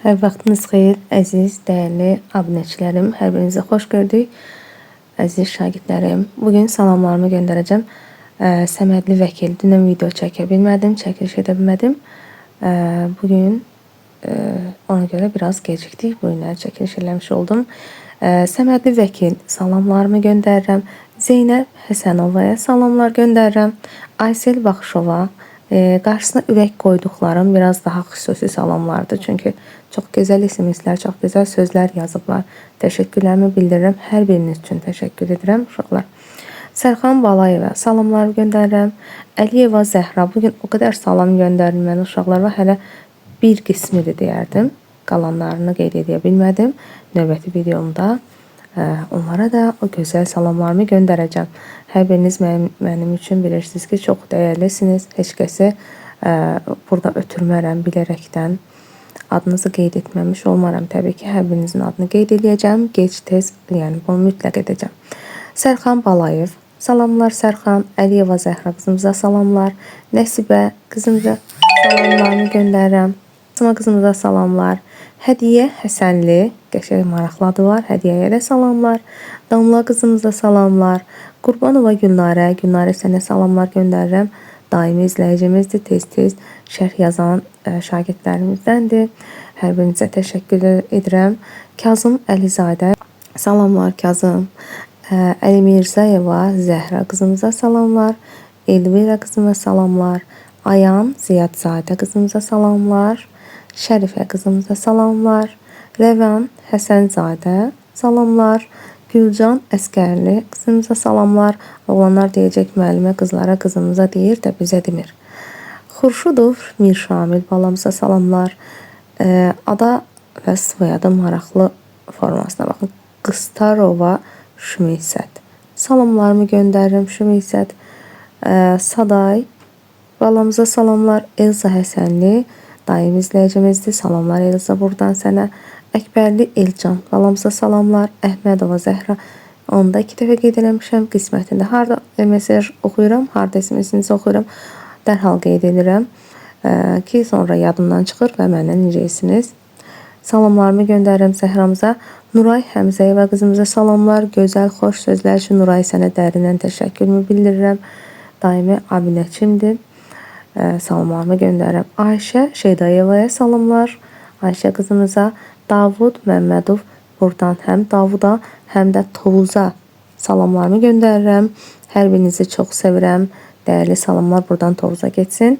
Hər vaxtınız xeyir, əziz, dəyərli abunəçilərim. Hər birinizi xoş gördük. Əziz şagirdlərim, bugün salamlarımı göndərəcəm. Səmədli vəkil, dünən video çəkə bilmədim, çəkiliş edə bilmədim. Bugün ona görə biraz gecikdik. Bu günlər çəkiliş eləmiş oldum. Səmədli vəkil, salamlarımı göndərirəm. Zeynəb Həsənovaya salamlar göndərirəm. Aysel Baxışova, qarşısına ürək qoyduqlarım biraz daha xüsusi salamlardır. Çünki çox gözəl SMS-lər, çox gözəl sözlər yazıblar. Təşəkkürlərimi bildirirəm. Hər biriniz üçün təşəkkür edirəm uşaqlar. Sərxan Balayeva salamlar göndərirəm. Əliyeva Zəhra bugün o qədər salam göndərir mənə uşaqlar və hələ bir qismidir deyərdim. Qalanlarını qeyd edə bilmədim. Növbəti videomda onlara da o gözəl salamlarımı göndərəcəm. Hər biriniz mənim üçün bilirsiniz ki, çox dəyərlisiniz. Heç kəsi burada ötürmərəm bilərəkdən. Adınızı qeyd etməmiş olmaram. Təbii ki, hər birinizin adını qeyd eləyəcəm. Gec, tez, yəni bunu mütləq edəcəm. Sərxan Balayev. Salamlar Sərxan. Əliyeva Zəhra qızımıza salamlar. Nəsibə qızımıza salamlarımı göndərirəm. Əsma qızımıza salamlar. Hədiyyə Həsənli, qəşəng maraqlı adı var. Hədiyyəyə də salamlar. Damla qızımıza salamlar. Qurbanova Gülnarə, Gülnarə sənə salamlar göndərirəm. Daimi izləyicimizdir. Tez-tez şərh yazan şagirdlərimizdəndir. Hər birinizə təşəkkür edirəm. Kazım Əlizadə, salamlar Kazım. Əli Mirzəyeva Zəhra qızımıza salamlar. Elvira qızıma salamlar. Ayan Ziyadzadə qızımıza salamlar. Şərifə qızımıza salamlar. Rəvan Həsənzadə salamlar. Gülcan Əskərli qızımıza salamlar. Oğlanlar deyəcək müəllimə qızlara qızımıza deyir də bizə demir. Xurşudov Mirşamil balamıza salamlar. Ada və soyadı maraqlı formasına baxın. Qıstarova Şümeysət. Salamlarımı göndərirəm Şümeysət. Saday balamıza salamlar. Elza Həsənli daim izləyicimizdir. Salamlar Elza buradan sənə. Əkbərli Elcan balamıza salamlar. Əhmədova Zəhra. Onu da 2 dəfə qeyd eləmişəm. Qismətində harda mesaj oxuyuram, harda SMS-inizi oxuyuram, dərhal qeyd edirəm ki, sonra yadımdan çıxır və məndən incəyirsiniz. Salamlarımı göndərirəm Zəhramıza. Nuray Həmzəyeva qızımıza salamlar. Gözəl, xoş sözlər üçün Nuray sənə dərindən təşəkkürümü bildirirəm. Daimi abunəçimdir. Salamlarımı göndərirəm. Ayşə Şeydayevaya salamlar. Ayşə qızımıza. Davud Məmmədov buradan həm Davuda, həm də Tovuza salamlarımı göndərirəm. Hər birinizi çox sevirəm. Dəyərli salamlar buradan Tovuza getsin.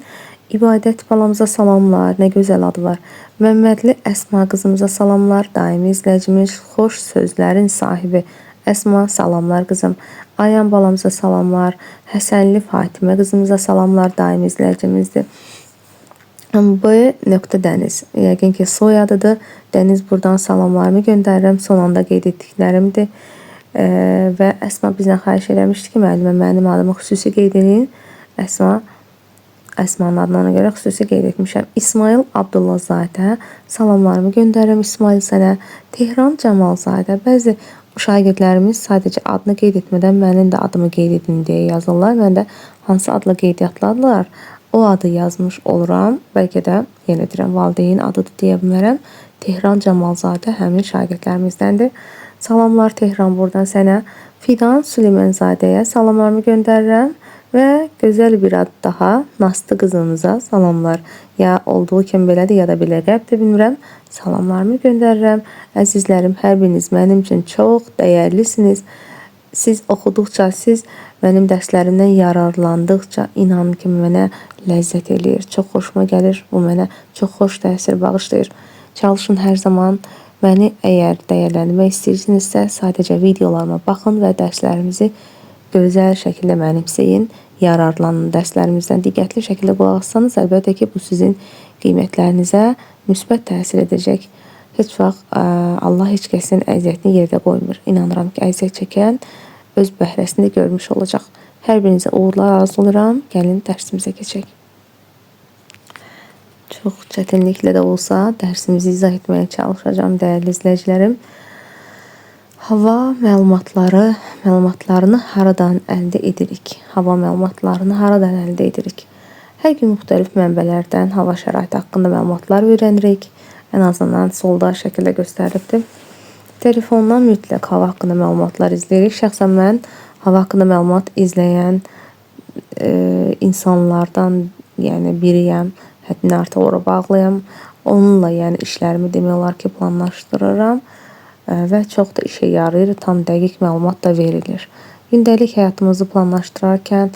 İbadət balamıza salamlar. Nə gözəl adı var. Məmmədli Əsma qızımıza salamlar. Daimi izləyicimiz, xoş sözlərin sahibi Əsma salamlar qızım. Ayan balamıza salamlar. Həsənli Fatimə qızımıza salamlar. Daimi izləyicimizdir. B. Dəniz. Yəqin ki, soyadıdır. Dəniz buradan salamlarımı göndərirəm. Son anda qeyd etdiklərimdir. Və Əsma bizdən xahiş eləmişdi ki, müəllimə mənim adımı xüsusi qeyd eləyin. Əsmanın adını ona görə xüsusi qeyd etmişəm. İsmail Abdullazadə salamlarımı göndərirəm İsmail sənə. Tehran Cəmalzadə. Bəzi şagirdlərimiz sadəcə adını qeyd etmədən mənim də adımı qeyd edin deyə yazırlar. Mən də hansı adla qeydiyyatladılar, o adı yazmış oluram. Bəlkə də yenə deyirəm, valideyn adıdır deyə bilmərəm. Tehran Cəmalzadə həmin şagirdlərimizdəndir. Salamlar Tehran buradan sənə. Fidan Süleymanzadəyə salamlarımı göndərirəm. Və gözəl bir ad daha Nastı qızımıza salamlar. Ya olduğu kimi belədir, ya da bir ləqəbdir, bilmirəm. Salamlarımı göndərirəm. Əzizlərim, hər biriniz mənim üçün çox dəyərlisiniz. Siz oxuduqca, siz mənim dərslərimdən yararlandıqca inanın ki, mənə ləzzət eləyir. Çox xoşuma gəlir. Bu mənə çox xoş təsir bağışlayır. Çalışın hər zaman məni əgər dəyərləndirmək istəyirsinizsə, sadəcə videolarıma baxın və dərslərimizi gözəl şəkildə mənimsəyin, yararlanın dərslərimizdən diqqətli şəkildə qulaq assanız, əlbəttə ki, bu sizin qiymətlərinizə müsbət təsir edəcək. Heç vaxt Allah heç kəsin əziyyətini yerdə qoymur. İnanıram ki, əziyyət çəkən öz bəhrəsini görmüş olacaq. Hər birinizə uğurlar arzulayıram. Gəlin dərsimizə keçək. Çox çətinliklə də olsa dərsimizi izah etməyə çalışacağam dəyərli izləyicilərim. Hava məlumatlarını haradan əldə edirik? Hava məlumatlarını haradan əldə edirik? Hər gün müxtəlif mənbələrdən hava şəraiti haqqında məlumatlar öyrənirik. Ən azından solda şəkildə göstərilibdir. Telefondan mütləq hava haqqında məlumatlar izləyirik. Şəxsən mən hava haqqında məlumat izləyən insanlardan, yəni biriyəm. Həddindən artıq ora bağlıyam. Onunla, yəni işlərimi demək olar ki, planlaşdırıram və çox da işə yarayır. Tam dəqiq məlumat da verilir. Gündəlik həyatımızı planlaşdırarkən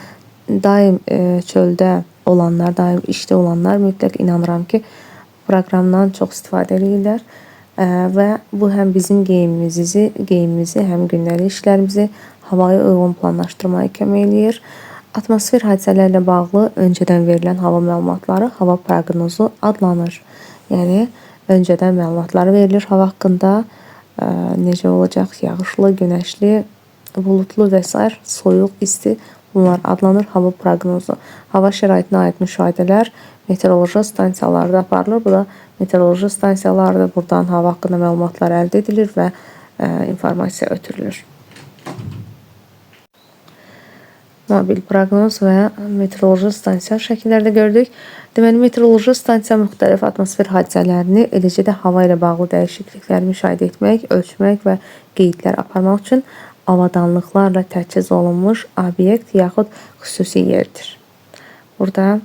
daim çöldə olanlar, daim işdə olanlar mütləq inanıram ki, proqramdan çox istifadə edirlər. Və bu həm bizim geyimimizi, həm gündəlik işlərimizi havaya uyğun planlaşdırmaya kömək eləyir. Atmosfer hadisələri ilə bağlı öncədən verilən hava məlumatları hava proqnozu adlanır. Yəni öncədən məlumatlar verilir hava haqqında, necə olacaq, yağışlı, günəşli, buludlu və sair, soyuq, isti, bunlar adlanır hava proqnozu. Hava şəraitinə aid müşahidələr meteoroloji stansiyalarda aparılır. Bu da meteoroloji stansiyalarda buradan hava haqqında məlumatlar əldə edilir və informasiya ötürülür. Mobil proqnoz və meteoroloji stansiya şəkillərdə gördük. Deməli, meteoroloji stansiya müxtəlif atmosfer hadisələrini, eləcə də hava ilə bağlı dəyişiklikləri müşahidə etmək, ölçmək və qeydlər aparmaq üçün avadanlıqlarla təchiz olunmuş obyekt yaxud xüsusi yerdir. Burada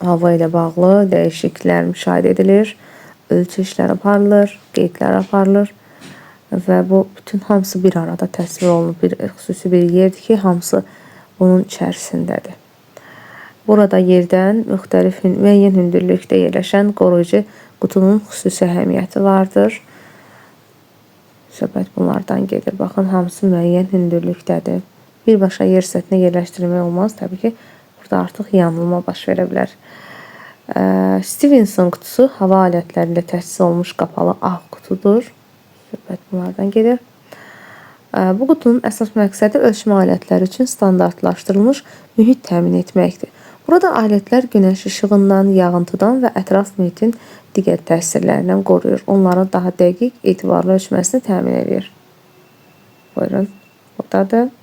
hava ilə bağlı dəyişikliklər müşahidə edilir, ölçü işləri aparılır, qeydlər aparılır və bu bütün hamısı bir arada təsvir olunub, bir xüsusi bir yerdir ki, hamısı bunun içərisindədir. Burada yerdən müxtəlif müəyyən hündürlükdə yerləşən qoruyucu qutunun xüsusi əhəmiyyəti vardır. Söhbət bunlardan gedir. Baxın, hamısı müəyyən hündürlükdədir. Birbaşa yer səthinə yerləşdirilmək olmaz. Təbii ki, burada artıq yanılma baş verə bilər. Stevenson qutusu hava alətləri ilə təchiz olunmuş qapalı ağ qutudur. Söhbət bunlardan gedir. Bu qutunun əsas məqsədi ölçmə alətləri üçün standartlaşdırılmış mühit təmin etməkdir. Burada alətlər günəş işığından, yağıntıdan və ətraf mühitin digər təsirlərindən qoruyur. Onların daha dəqiq, etibarlı ölçməsini təmin edir. Buyurun, buradadır.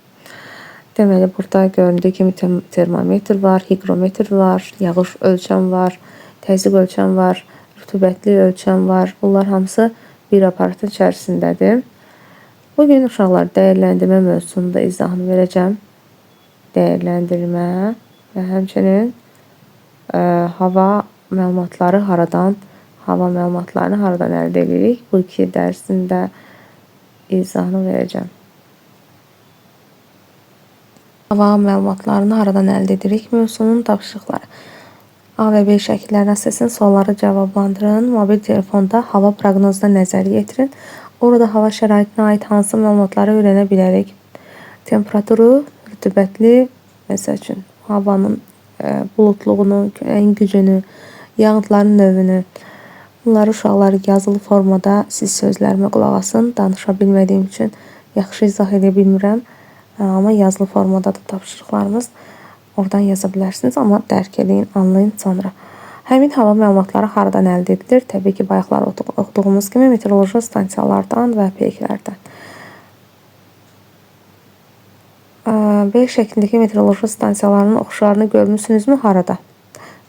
Deməli, burada göründüyü kimi termometr var, hiqrometr var, yağış ölçən var, təzyiq ölçən var, rütubətli ölçən var. Bunlar hamısı bir aparatın içərisindədir. Bugün uşaqlar dəyərləndirmə mövzusunda izahını verəcəm. Dəyərləndirmə və həmçinin hava məlumatları haradan, hava məlumatlarını haradan əldə edirik? Bu iki dərsin də izahını verəcəm. Hava məlumatlarını haradan əldə edirik? Mövzunun tapşırıqları. A və B şəkillərinə əsasən sualları cavablandırın. Mobil telefonda hava proqnozuna nəzər yetirin. Orada hava şəraitinə aid hansı məlumatları öyrənə bilərik? Temperaturu, rütubətli, məsəl üçün, havanın buludluğunu, küləyin gücünü, yağıntıların növünü. Bunları uşaqlar yazılı formada siz sözlərimə qulaq asın. Danışa bilmədiyim üçün yaxşı izah edə bilmirəm. Amma yazılı formada da tapşırıqlarımız oradan yaza bilərsiniz. Amma dərk edin, anlayın sonra. Həmin hava məlumatları haradan əldə edilir? Təbii ki, bayaqlar oxuduğumuz kimi meteoroloji stansiyalardan və peyklərdən. B şəklindəki meteoroloji stansiyalarının oxşarını görmüsünüzmü? Harada?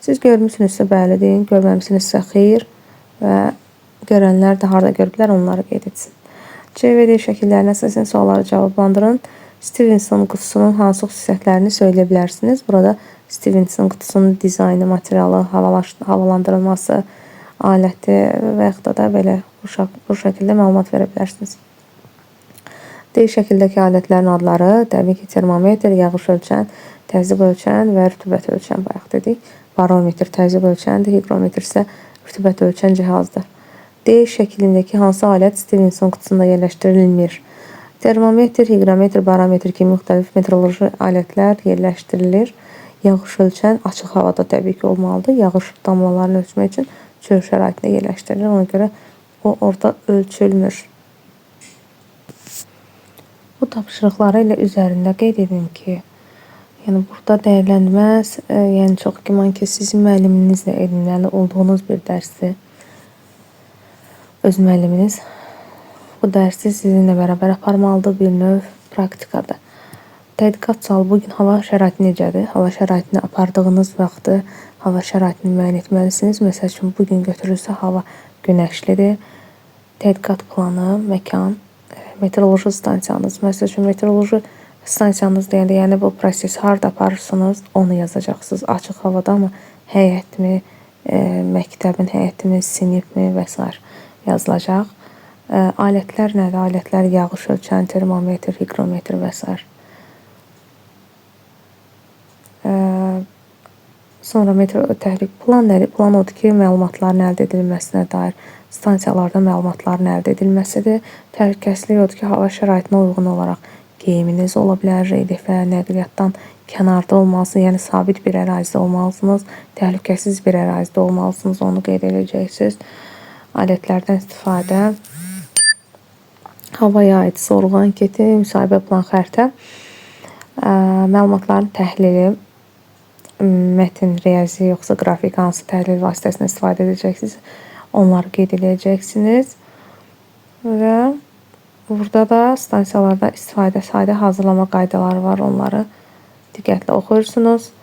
Siz görmüsünüzsə bəli deyin, görməmisinizsə xeyir və görənlər də harada görüblər onları qeyd etsin. C və D şəkillərinə əsasən sualları cavablandırın. Stevenson qutusunun hansı xüsusiyyətlərini söyləyə bilərsiniz? Burada Stevenson qutusunun dizaynı, materialı, havalandırılması, aləti və yaxud da belə bu şəkildə məlumat verə bilərsiniz. D şəkildəki alətlərin adları təbii ki, termometr, yağış ölçən, təzyiq ölçən və rütubət ölçən bayaq dedik. Barometr təzyiq ölçəndir, hiqrometr isə rütubət ölçən cihazdır. D şəklindəki hansı alət Stevenson qutusunda yerləşdirilmir? Termometr, hiqrometr, barometr kimi müxtəlif meteoroloji alətlər yerləşdirilir. Yağış ölçən açıq havada təbii ki olmalıdır. Yağış damlalarını ölçmək üçün çöl şəraitində yerləşdirilir. Ona görə o orada ölçülmür. Bu tapşırıqları elə üzərində qeyd edin ki, yəni burada dəyərləndirmə, yəni çox güman ki, sizin müəlliminizlə edinməli olduğunuz bir dərsdir. Öz müəlliminiz bu dərsi sizinlə bərabər aparmalıdır, bir növ praktikadır. Tədqiqat sualı, bugün hava şəraiti necədir? Hava şəraitini apardığınız vaxtı Hava şəraitini müəyyən etməlisiniz. Məsəl üçün, bu gün götürülsə hava günəşlidir. Tədqiqat planı, məkan, meteoroloji stansiyanız. Məsəl üçün, meteoroloji stansiyanız deyəndə, yəni bu prosesi harda aparırsınız, onu yazacaqsınız. Açıq havada mı, həyətmi, məktəbin həyətimi, sinifmi və s. yazılacaq. Alətlər nədir? Alətlər yağış ölçən, termometr, hiqrometr və s. Sonra metro təhlük plan nədir? Plan odur ki, məlumatların əldə edilməsinə dair stansiyalarda məlumatların əldə edilməsidir. Təhlükəsizlik odur ki, hava şəraitinə uyğun olaraq geyiminiz ola bilər, relyefə, nəqliyyatdan kənarda olmalısınız, yəni sabit bir ərazidə olmalısınız, təhlükəsiz bir ərazidə olmalısınız, onu qeyd edəcəksiniz. Alətlərdən istifadə, havaya aid sorğu anketi, müsahibə plan xəritə, məlumatların təhlili, mətn, riyazi yoxsa qrafik hansı təhlil vasitəsindən istifadə edəcəksiniz, onları qeyd edəcəksiniz. Və burada da stansiyalarda istifadə sadə hazırlama qaydaları var, onları diqqətlə oxuyursunuz.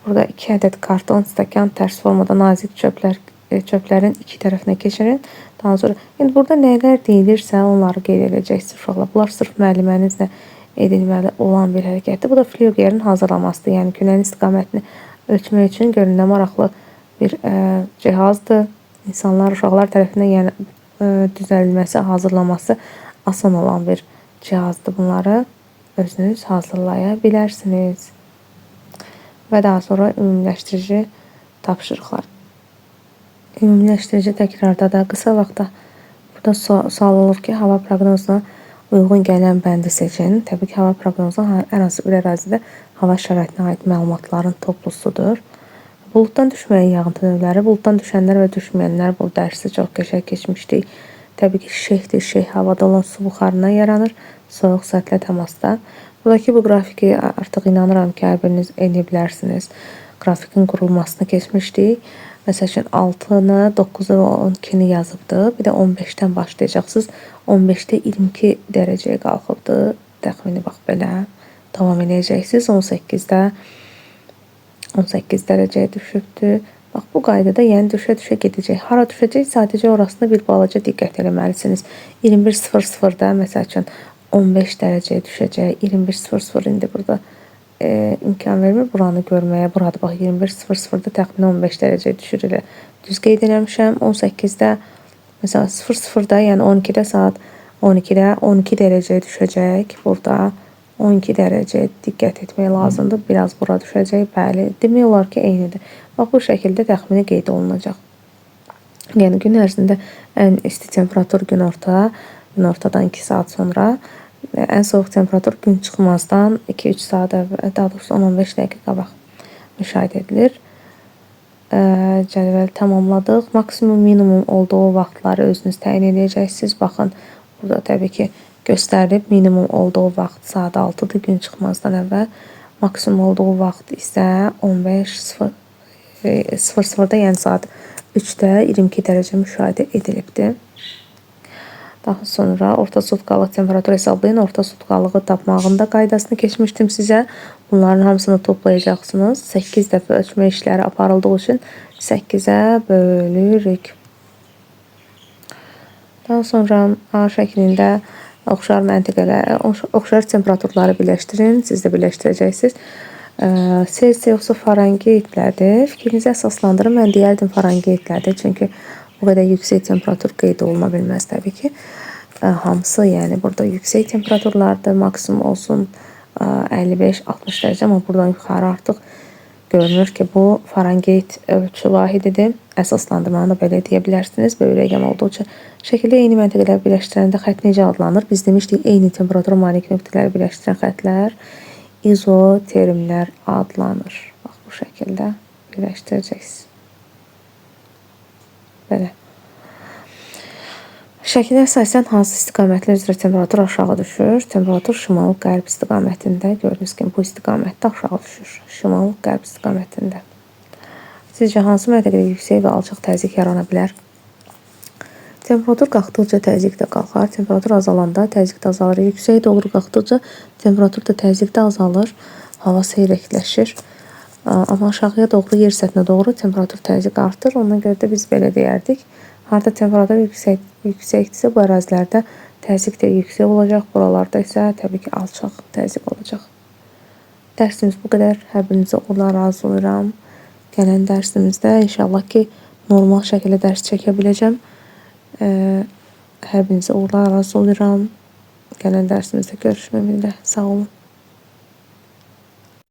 Burada 2 ədəd karton stəkan tərs formada nazik çöplərin iki tərəfinə keçirin. Daha sonra indi burada nələr deyilirsə onları qeyd edəcəksiniz uşaqlar. Bunlar sırf müəllimənizlə edilməli olan bir hərəkətdir. Bu da flügerin hazırlamasıdır. Yəni küləyin istiqamətini ölçmək üçün görün nə maraqlı bir cihazdır. İnsanlar, uşaqlar tərəfindən yəni düzəldilməsi, hazırlaması asan olan bir cihazdır. Bunları özünüz hazırlaya bilərsiniz. Və daha sonra ümumiləşdirici tapşırıqlar. Ümumiləşdirici təkrarda da qısa vaxtda burada sual olur ki, hava proqnozuna uyğun gələn bəndi seçin. Təbii ki, hava proqnozu hər hansı bir ərazidə hava şəraitinə aid məlumatların toplusudur. Buluddan düşməyən yağıntı növləri, buluddan düşənlər və düşməyənlər bu dərsi çox qəşəng keçmişdik. Təbii ki, şehdir, şeh havada olan su buxarından yaranır, soyuq səthlə təmasda. Buradakı bu qrafiki artıq inanıram ki, hər biriniz eləyə bilərsiniz. Qrafikin qurulmasını keçmişdik. Məsəl üçün 6-nı, 9-u və 12-ni yazıbdı. Bir də 15-dən başlayacaqsınız. 15-də 22 dərəcəyə qalxıbdı. Təxmini bax belə davam eləyəcəksiniz. 18-də 18 dərəcəyə düşübdü. Bax bu qaydada yəni düşə-düşə gedəcək. Hara düşəcək? Sadəcə orasına bir balaca diqqət eləməlisiniz. 21:00-da məsəl üçün 15 dərəcəyə düşəcək. 21:00 indi burada imkan vermir buranı görməyə. Burada bax 21:00-da təxminən 15 dərəcəyə düşür elə. Düz qeyd eləmişəm. 18-də məsələn 00-da, yəni 12-də saat 12-də 12 dərəcəyə düşəcək. Burada 12 dərəcəyə diqqət etmək lazımdır. Biraz bura düşəcək. Bəli, demək olar ki, eynidir. Bax bu şəkildə təxmini qeyd olunacaq. Yəni gün ərzində ən isti temperatur günorta, günortadan 2 saat sonra, ən soyuq temperatur gün çıxmazdan 2-3 saat əvvəl, daha doğrusu 10-15 dəqiqə qabaq müşahidə edilir. Cədvəli tamamladıq. Maksimum, minimum olduğu vaxtları özünüz təyin edəcəksiniz. Baxın, burada təbii ki, göstərilib minimum olduğu vaxt saat 6-dır gün çıxmazdan əvvəl. Maksimum olduğu vaxt isə 15:00-da, yəni saat 3-də 22 dərəcə müşahidə edilibdir. Daha sonra orta sutkalıq temperatur hesablayın. Orta sutkalığı tapmağın da qaydasını keçmişdim sizə. Bunların hamısını toplayacaqsınız. 8 dəfə ölçmə işləri aparıldığı üçün 8-ə bölürük. Daha sonra A şəklində oxşar məntəqələr, oxşar temperaturları birləşdirin. Siz də birləşdirəcəksiniz. Selsi yoxsa Fahrenheitlərdir. Fikrinizi əsaslandırın. Mən deyərdim Fahrenheitlərdir. Çünki o qədər yüksək temperatur qeyd oluna bilməz təbii ki. Hamısı yəni burada yüksək temperaturlardır. Maksimum olsun 55-60 dərəcə, amma buradan yuxarı artıq görünür ki, bu Fahrenheit ölçü vahididir. Əsaslandırmanı da belə deyə bilərsiniz. Böyük rəqəm olduğu üçün. Şəkildə eyni məntəqələri birləşdirəndə xətt necə adlanır? Biz demişdik, eyni temperatura malik nöqtələri birləşdirən xəttlər izotermlər adlanır. Bax, bu şəkildə birləşdirəcəksiniz. Belə. Şəkilə əsasən hansı istiqamətlər üzrə temperatur aşağı düşür? Temperatur şimal-qərb istiqamətində, gördüyünüz kimi bu istiqamətdə aşağı düşür. Şimal-qərb istiqamətində. Sizcə hansı məntəqədə yüksək və alçaq təzyiq yarana bilər? Temperatur qalxdıqca təzyiq də qalxar. Temperatur azalanda təzyiq də azalır. Yüksək də olur qalxdıqca temperatur da təzyiq də azalır. Hava seyrəkləşir. Amma aşağıya doğru, yer səthinə doğru temperatur təzyiq artır. Ona görə də biz belə deyərdik. Harda temperatur yüksəkdirsə, bu ərazilərdə təzyiq də yüksək olacaq. Buralarda isə təbii ki, alçaq təzyiq olacaq. Dərsimiz bu qədər. Hər birinizə uğurlar arzulayıram. Gələn dərsimizdə inşallah ki, normal şəkildə dərs çəkə biləcəm. Hər birinizə uğurlar arzulayıram. Gələn dərsimizdə görüşmək ümidi ilə. Sağ olun.